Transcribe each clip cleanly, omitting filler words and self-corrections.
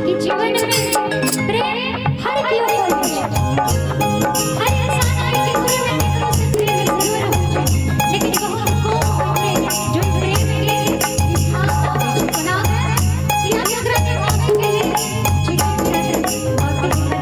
कि जीवन में प्रेम हर केओ करै छै। हर इंसान के केकरो न केकरो से प्रेम जरूर होइ छै, लेकिन बहुत कम होइ छै जो प्रेम के निभा पाबै छै। कोना कि हम एकरा निभाबै के लेल जीवन और खाने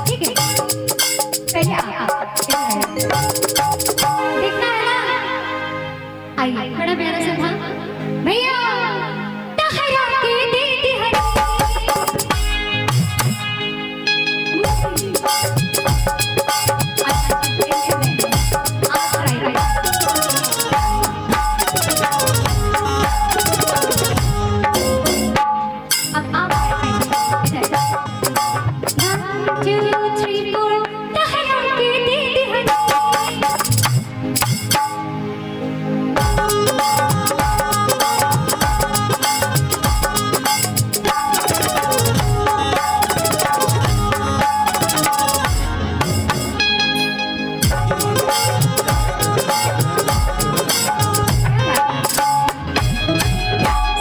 ठीक है, पहले आप देखना है ना। आइए, बड़ा प्यारा सा था भैया। तहरा के दे दे हरी। अच्छा, आप ट्राई करें। अब आप इधर। 1 2 3 4। तहरा के दे दे हरी।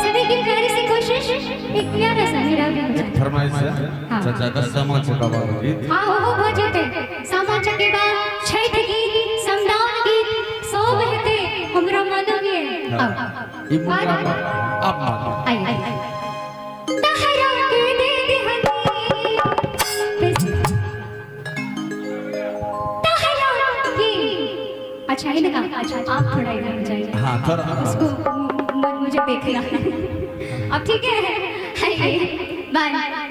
सभी की प्यारी सी कोशिश, एक प्यारा सा मेरा भी हो जाए। फरमाइश है। हाँ। चाचा का सामा चकावा गीत। हाँ, हो हो जेते। सामा चकेवा, छठ गीत, समदाउन गीत सब हेते, हमरा मालूम है। अब ई मुद्रा पर आप मानो। आइए। तहरा के दे दे हनी। तहरा के, अच्छा इनका, अच्छा आप थोड़ा इधर हो जाइए। हाँ, थोड़ा। उसको मुझे देखना। अब ठीक है, बाय।